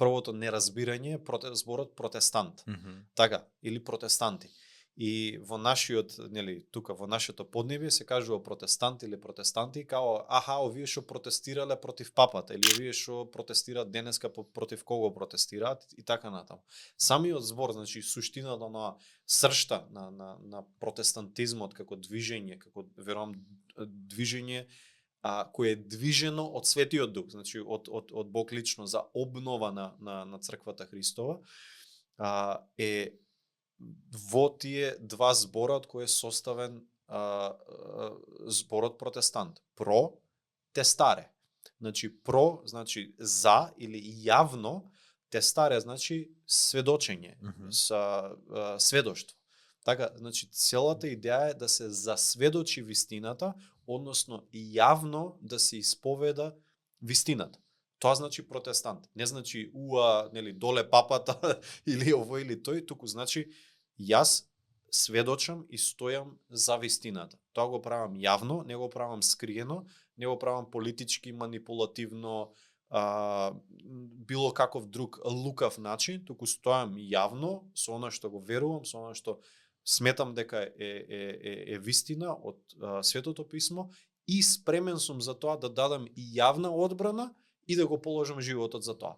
првото неразбирање е зборот протестант. Така, или протестанти. И во нашиот, нели, тука во нашето поднебје се кажува протестант или протестанти, као овие што протестирале против папата, или овие што протестираат денеска против кого протестираат и така натаму. Самиот збор, значи суштината на сршта на протестантизмот како движење, како верувам движење кој е движено од Светиот Дух, значи од Бог лично за обнова на црквата Христова, е во тие два збора од кои е составен зборот протестант. Про, тестаре. Значи про, значи за или јавно, тестаре значи сведочење, сведоштво. Така, значи целата идеја е да се засведочи вистината, односно јавно да се исповеда вистината. Тоа значи протестант. Не значи нели доле папата или ово или тој, туку значи јас сведочам и стојам за вистината. Тоа го правам јавно, не го правам скриено, не го правам политички, манипулативно, било каков друг лукав начин, туку стојам јавно со она што го верувам, со она што сметам дека е вистина од Светото писмо и спремен сум за тоа да дадам и јавна одбрана и да го положам животот за тоа.